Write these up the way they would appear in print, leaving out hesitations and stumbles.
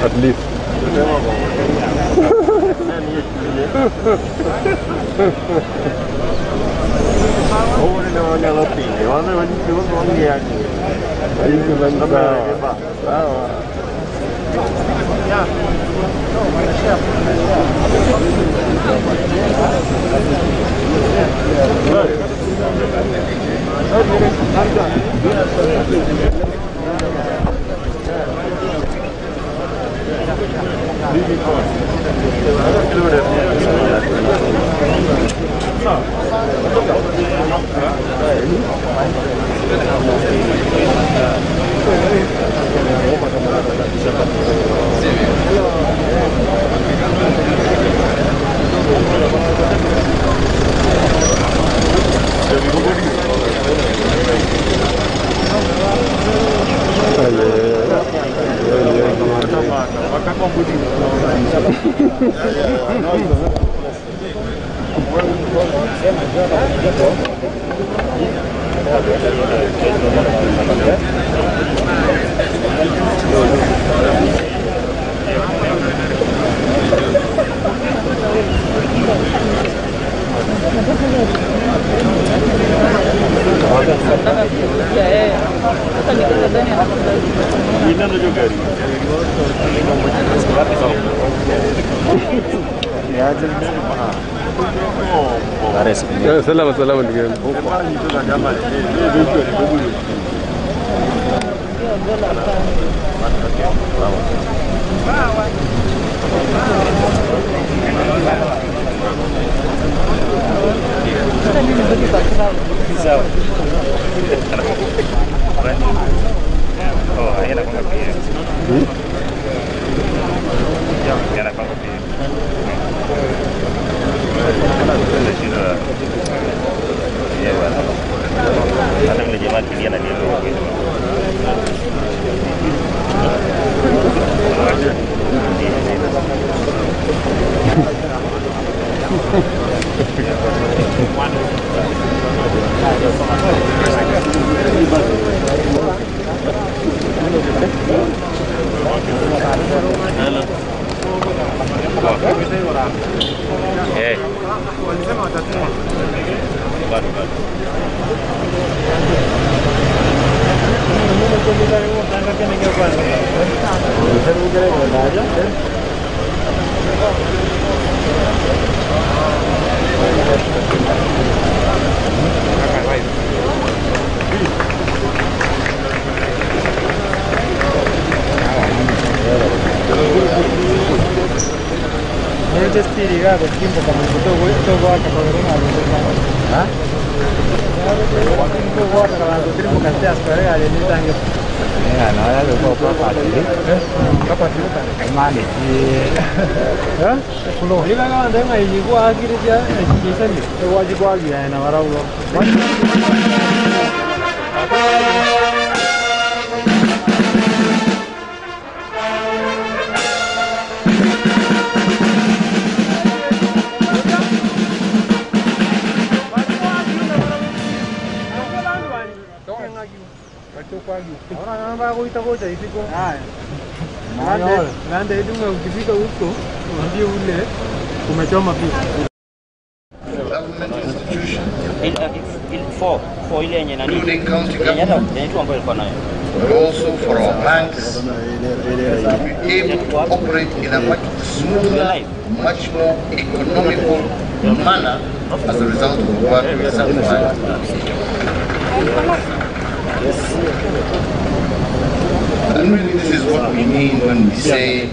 At least. Salama salama ndugu yangu. Ukifika huko uambie ule umechoma pia. Government institution, for ile yenye nani including county government, yenye ambayo ilikuwa nayo, but also for our banks to be able to operate in a much smoother, much more economical manner as a result of the work we certified. And really this is what we mean when we say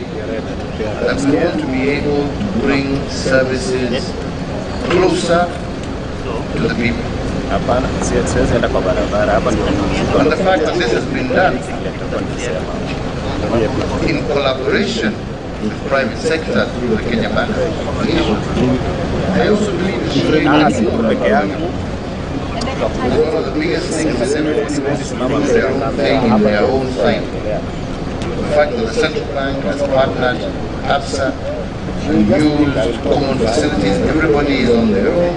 that we want to be able to bring services closer to the people. And the fact that this has been done in collaboration with the private sector through the Kenya Bank Association, I also believe it's very important. One of the biggest things is everybody wants to do their own thing in their own thing. The fact that the central bank has partnered ABSA and used common facilities, everybody is on their own.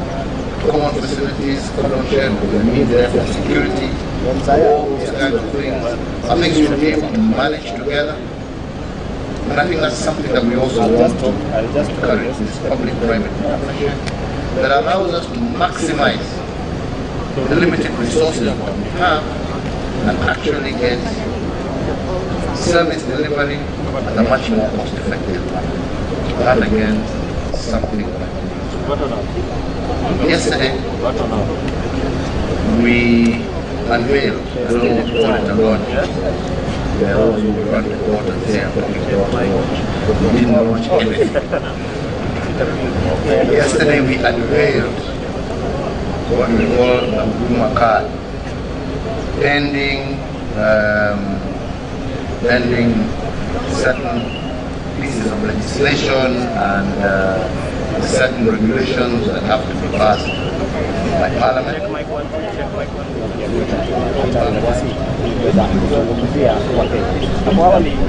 Common facilities, common shared, we need there for security, all those kinds of things are things we'll be able to manage together. And I think that's something that we also want to encourage, this public-private partnership that allows us to maximize the limited resources that we have and actually get service delivery at a much more cost-effective manner. That again, something that I think. Yesterday, we unveiled, I don't know what to call it, a launch. We also run to court and say, we didn't launch anything. Yesterday we unveiled what we call the Huduma card, pending certain pieces of legislation and certain regulations that have to be passed by Parliament.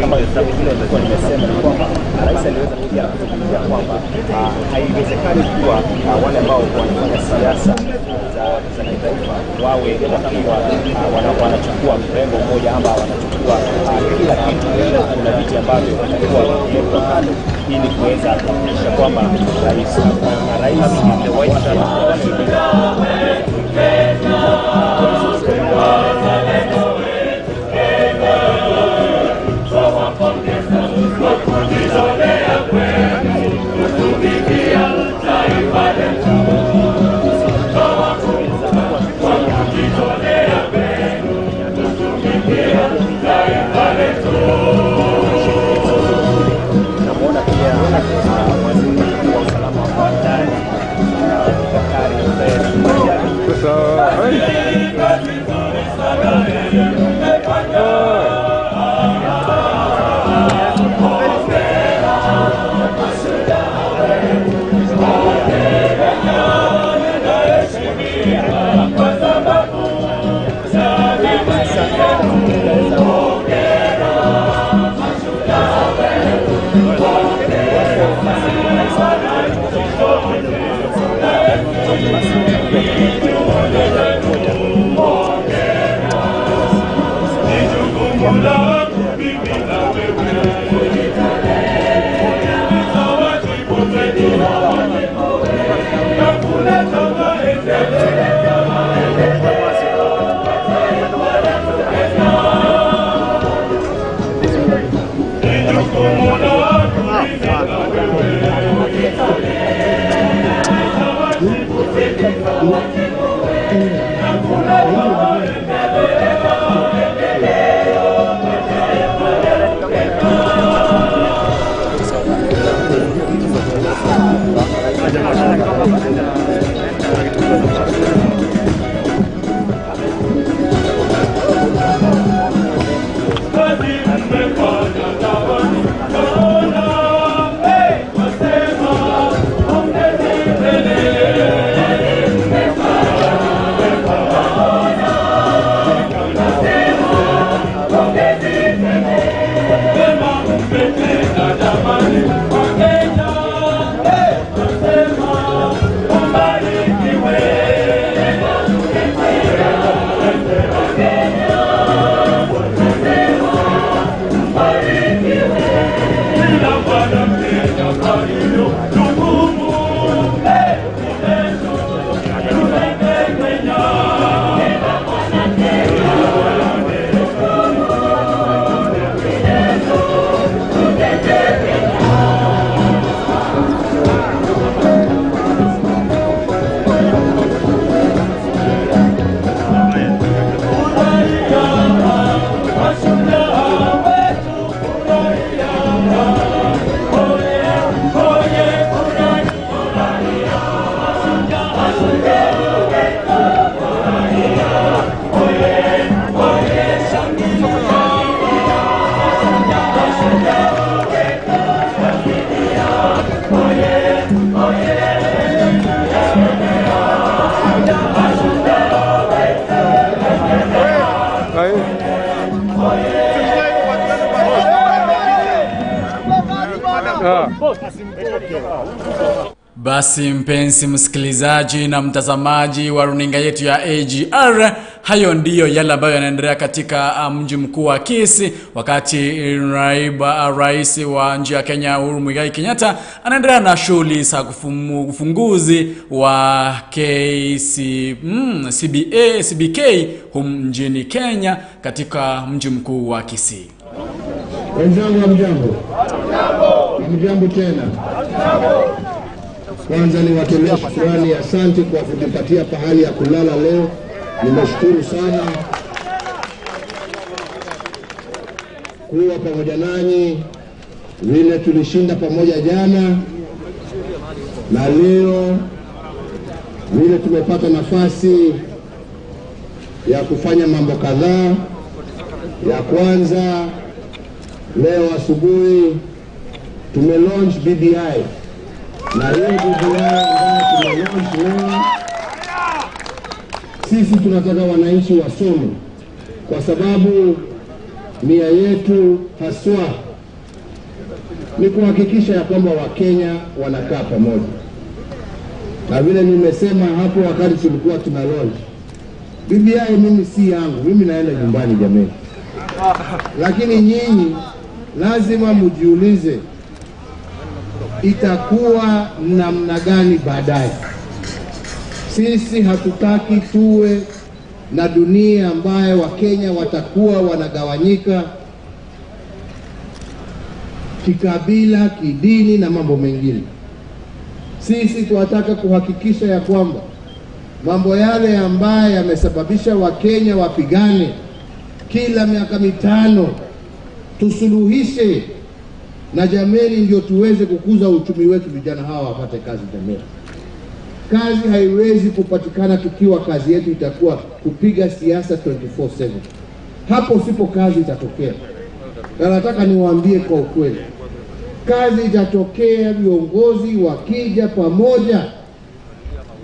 Kama vile nilikuwa nimesema ni kwamba rais aliweza pia kuzungumzia kwamba haiwezekani kuwa wale ambao wanafanya siasa za kitaifa wawe wakiwa wanachukua mrengo mmoja ama wanachukua kila kitu. Kuna vitu ambavyo vitakuwa vimewekwa kando ili kuweza kuhakikisha kwamba rais Basi mpenzi msikilizaji na mtazamaji wa runinga yetu ya AGR, hayo ndiyo yale ambayo yanaendelea katika mji mkuu wa Kisii, wakati rais wa nchi ya Kenya Uhuru Muigai Kenyatta anaendelea na shughuli za ufunguzi wa CBK humu mjini Kenya katika mji mkuu wa Kisii. Wenzangu, hamjambo? Hamjambo tena. Kwanza niwatolee shukrani, asante kwa kunipatia pahali ya kulala leo. Nimeshukuru sana kuwa pamoja nanyi, vile tulishinda pamoja jana na leo vile tumepata nafasi ya kufanya mambo kadhaa. Ya kwanza, leo asubuhi tumelaunch BBI. Na hiyo BBI ambayo tumelaunch leo, sisi tunataka wananchi wasome, kwa sababu nia yetu haswa ni kuhakikisha ya kwamba Wakenya wanakaa pamoja. Na vile nimesema hapo wakati tulikuwa tuna launch BBI, mimi si yangu, mimi naenda nyumbani jamani. Lakini nyinyi lazima mjiulize itakuwa namna gani baadaye. Sisi hatutaki tuwe na dunia ambayo Wakenya watakuwa wanagawanyika kikabila, kidini na mambo mengine. Sisi tunataka kuhakikisha ya kwamba mambo yale ambayo yamesababisha Wakenya wapigane kila miaka 5 tusuluhishe, na jameni, ndio tuweze kukuza uchumi wetu, vijana hawa wapate kazi. Jameni, kazi haiwezi kupatikana tukiwa kazi yetu itakuwa kupiga siasa 24/7. Hapo sipo kazi itatokea. Na nataka niwaambie kwa ukweli, kazi itatokea viongozi wakija pamoja,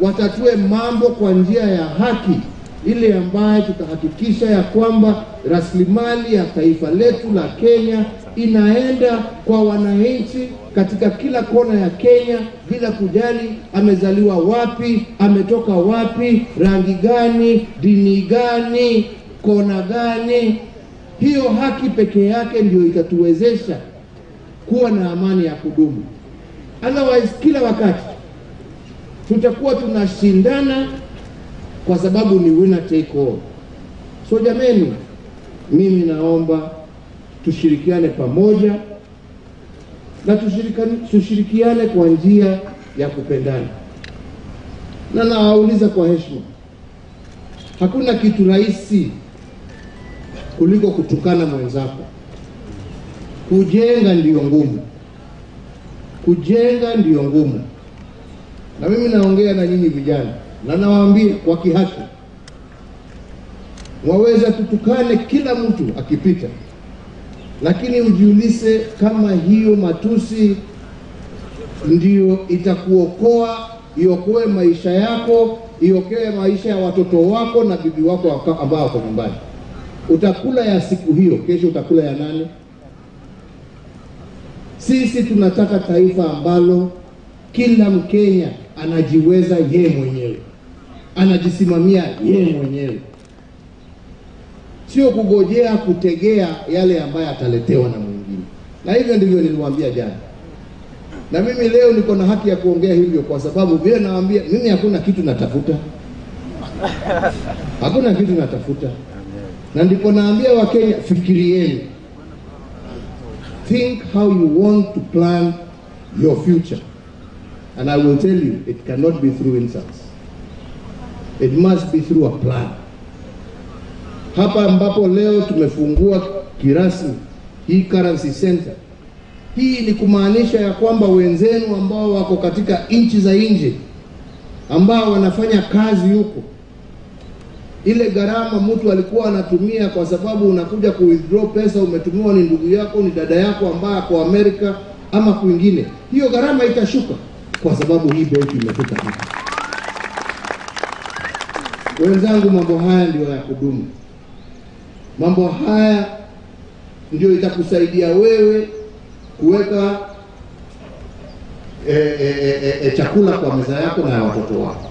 watatue mambo kwa njia ya haki, ile ambayo tutahakikisha ya kwamba rasilimali ya taifa letu la Kenya inaenda kwa wananchi katika kila kona ya Kenya, bila kujali amezaliwa wapi, ametoka wapi, rangi gani, dini gani, kona gani. Hiyo haki pekee yake ndio itatuwezesha kuwa na amani ya kudumu. Otherwise kila wakati tutakuwa tunashindana, kwa sababu ni winner take all. So jameni, mimi naomba tushirikiane pamoja na tushirikiane kwa njia ya kupendana. Na nawauliza kwa heshima, hakuna kitu rahisi kuliko kutukana mwenzako. Kujenga ndiyo ngumu. Kujenga ndiyo ngumu. Na mimi naongea na nyinyi vijana, na nawaambia kwa kihaki, waweza tutukane kila mtu akipita, lakini ujiulize kama hiyo matusi ndio itakuokoa, iokoe maisha yako, iokoe maisha ya watoto wako na bibi wako ambao wako nyumbani. Utakula ya siku hiyo, kesho utakula ya nani? Sisi tunataka taifa ambalo kila Mkenya anajiweza yeye mwenyewe, anajisimamia yeye mwenyewe, sio kugojea kutegea yale ambayo ataletewa na mwingine. Na hivyo ndivyo niliwaambia jana. Na mimi leo niko na haki ya kuongea hivyo, kwa sababu vile nawaambia, mimi hakuna kitu natafuta. Hakuna kitu natafuta. Na ndipo naambia Wakenya, fikirieni. Think how you want to plan your future. And I will tell you, it cannot be through insults. It must be through a plan. Hapa ambapo leo tumefungua kirasmi hii currency center, hii ni kumaanisha ya kwamba wenzenu ambao wako katika nchi za nje, ambao wanafanya kazi huko, ile gharama mtu alikuwa anatumia, kwa sababu unakuja ku withdraw pesa umetumiwa ni ndugu yako, ni dada yako ambaye ako Amerika ama kwingine, hiyo gharama itashuka kwa sababu hii benki imefika hapa. Wenzangu, mambo haya ndio ya kudumu. Mambo haya ndio itakusaidia wewe kuweka chakula kwa meza yako na watoto wako.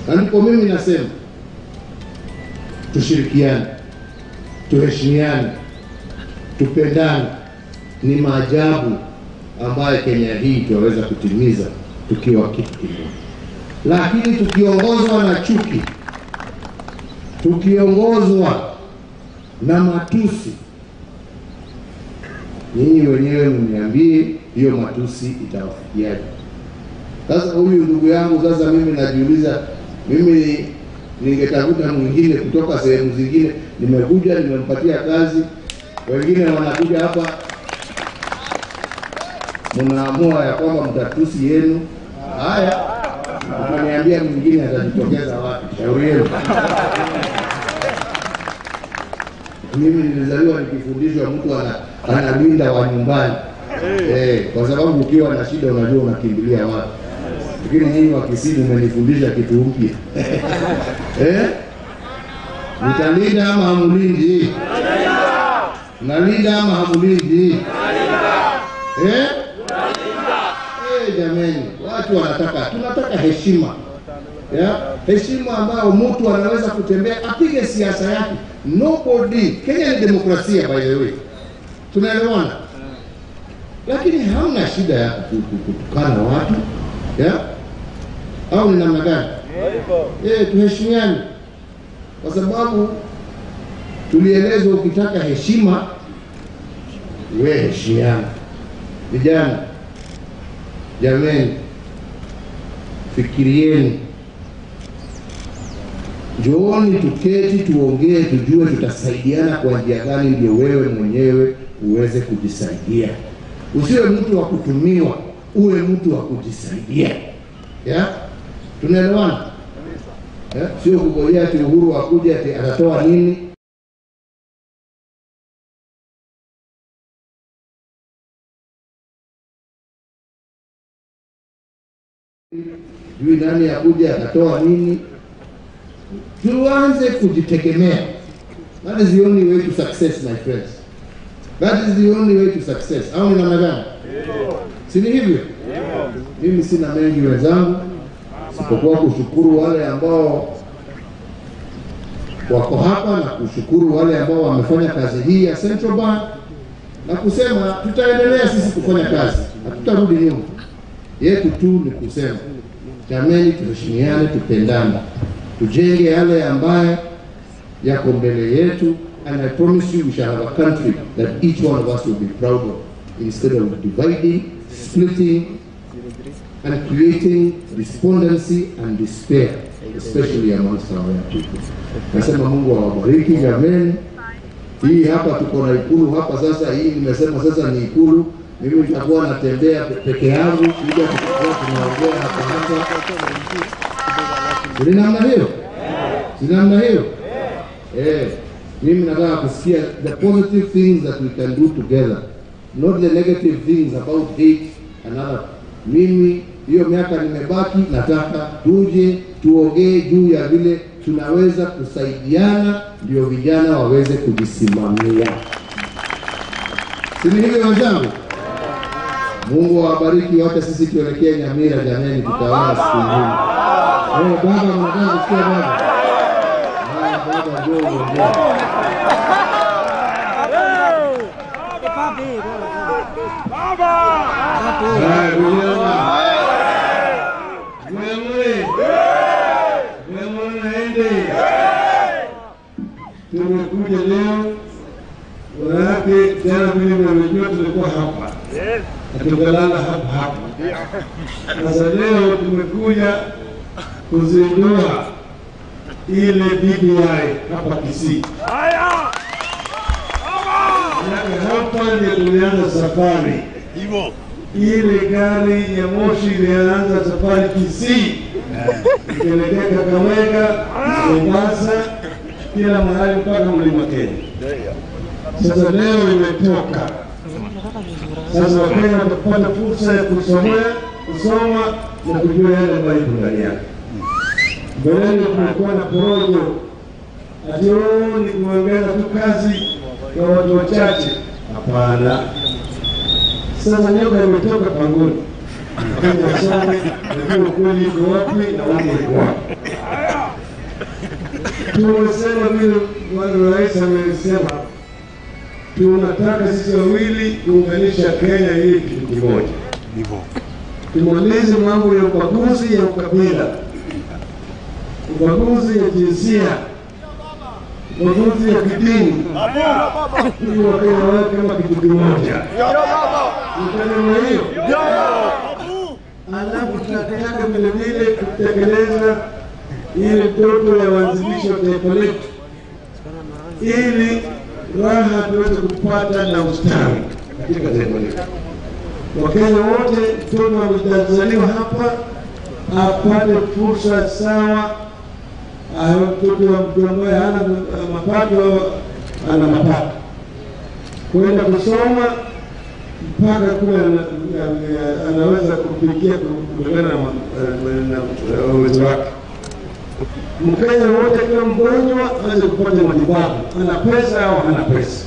Na ndipo mimi nasema tushirikiane, tuheshimiane, tupendane. Ni maajabu ambayo Kenya hii tunaweza kutimiza tukiwa kitu kimoja. Lakini tukiongozwa na chuki, tukiongozwa na matusi, nyinyi wenyewe mniambie hiyo matusi itawafikiaje? Sasa huyu ndugu yangu, sasa mimi najiuliza, mimi ningetafuta mwingine kutoka sehemu zingine, nimekuja nimempatia kazi, wengine wanakuja hapa mnaamua ya kwamba mtatusi yenu. Haya, mtaniambia mwingine atajitokeza wapi? Shauri yenu. Mimi nilizaliwa nikifundishwa mtu analinda wa nyumbani. Kwa sababu ukiwa na shida unajua unakimbilia wapi. Lakini nyinyi wa Kisii mmenifundisha kitu mpya. Mtalinda ama hamulindi? Nalinda ama hamulindi? Jameni, watu wanataka, tunataka heshima. Heshima ambayo mtu anaweza kutembea apige siasa yake. Nobody. Kenya ni demokrasia, by the way. Tunaelewana? Lakini hamna shida ya kutukana watu. Au ni namna gani? Tuheshimiane. Kwa sababu tulielezwa ukitaka heshima wewe heshimiana. Vijana, jameni, fikirieni. Njooni tuketi tuongee, tujue tutasaidiana kwa njia gani ndio wewe mwenyewe uweze kujisaidia. Usiwe mtu wa kutumiwa, uwe mtu wa kujisaidia. Tunaelewana? Sio kungojea ati Uhuru akuje ati atatoa nini. Jui nani akuje atatoa nini. Tuanze kujitegemea. That is the only way to success, my friends. That is the only way to success. Au ni namna gani? Si ni hivyo? Mimi sina mengi wenzangu, isipokuwa kushukuru wale ambao wako hapa na kushukuru wale ambao wamefanya kazi hii ya Central Bank, na kusema tutaendelea sisi kufanya kazi, hatutarudi nyuma. Yetu tu ni kusema jameni, tuheshimiane, tupendane, tujenge yale ambaye yako mbele yetu. And I promise you we shall have a country that each one of us will be proud of, instead of dividing, splitting, and creating despondency and despair, especially amongst our young people. Nasema Mungu awabariki jameni. Hii hapa tuko na ikulu hapa sasa, hii nimesema sasa ni ikulu. Mimi nitakuwa natembea peke yangu, kuja tutakuwa tunaongea hapa hapa. Ni namna hiyo? Si namna hiyo? Mimi nataka kusikia the positive things that we can do together, not the negative things about hate and other. Mimi hiyo miaka nimebaki, nataka tuje tuongee juu ya vile tunaweza kusaidiana ndio vijana waweze kujisimamia. Si ni hivyo wenzangu? Mungu awabariki wote. Sisi tuelekee Nyamira jameni, tutaona siku nyingine. Baba, mnataka kusikia baba? Haya baba, njoo uongee. Tumekuja leo manake jana vile mnajua tulikuwa hapa na tukalala hapa hapa. Sasa leo tumekuja kuzindua ile BBI hapa Kisii. Hapa ndio tulianza safari. Ile gari ya moshi ilianza safari Kisii ikielekea Kakamega, Mombasa, kila mahali mpaka Mlima Kenya. Sasa leo imetoka. Sasa Wakenya watapata fursa ya kusoma na kujua yale ambayo iko ndani yake. Mbeleni kulikuwa na porojo ati ni kuongeza tu kazi kwa watu wachache. Hapana. Sasa nyoka imetoka pangoni. Wakenya wasome, wajue ukweli iko wapi na uongo iko wapi. Tumesema vile bwana rais amesema, tunataka sisi wawili kuunganisha Kenya hii kitu kimoja. Tumalize mambo ya ubaguzi ya ukabila, ubaguzi ya jinsia, ubaguzi ya kidini, ili Wakenya wawe kama kitu kimoja. Mtazamo hiyo. Alafu tunataka vile vile kutekeleza ile ndoto ya waanzilishi wa taifa letu, ili raha tuweze kupata na ustawi katika taifa letu. Wakenya wote, mtoto amezaliwa hapa apate fursa sawa. Mtoto wa mtu ambaye hana mapato ana mapato kwenda kusoma mpaka kule anaweza kufikia kulingana na uwezo wake. Mkenya wote kama mgonjwa aweze kupata matibabu, ana pesa au hana pesa.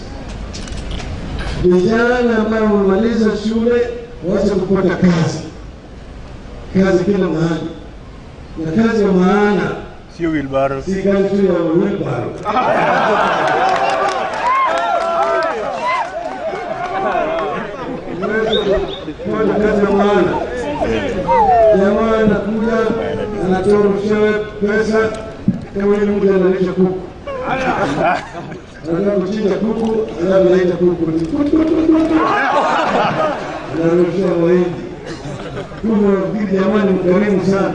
Vijana ambao wamemaliza shule waweze kupata kazi, kazi kila mahali, na kazi ya maana, sio wheelbarrow, si kazi tu ya wheelbarrow. Kupata kazi ya maana. Jamaa anakuja anatoa mshewe pesa kama ile mtu analisha kuku, anataka kuchinja kuku, alafu anaita kuku, anarushia mahindi. Kumbe nafikiri jamaa ni mkarimu sana.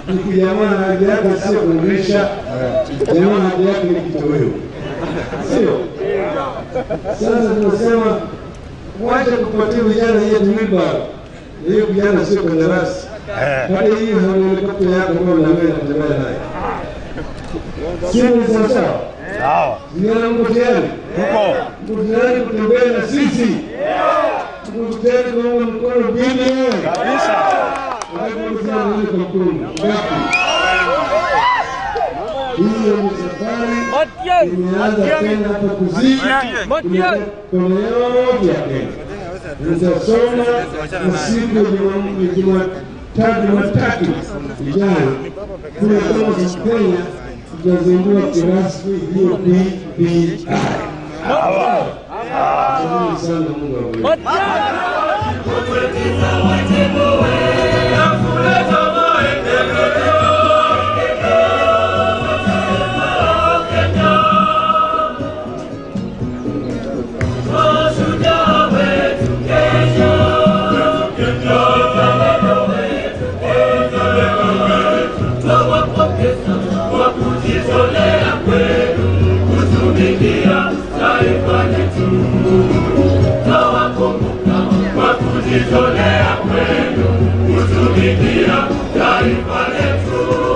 Huku jamaa haja yake sio kulisha, jamaa haja yake ni kitoweo, sio? Sasa tunasema wacha kupatia vijana hiyo wheelbarrow. Hiyo vijana sio kandarasi. Hata hiyo helikopta yako ambayo wewe unatembea nayo. Sio ni sawa sawa? Sawa. Vijana mko tayari? Tuko. Mko tayari kutembea na sisi? Mko tayari kuunga mkono BBI? Kabisa. Hiyo ni safari imeanza tena hapa Kisii, kona yote ya Kenya. Nitasoma siku ya Jumatatu ijayo kule Bomas Kenya, tutazindua kirasmi hiyo BBI. Asante sana, Mungu awabariki. Kujitolea kwenu kutumikia taifa letu.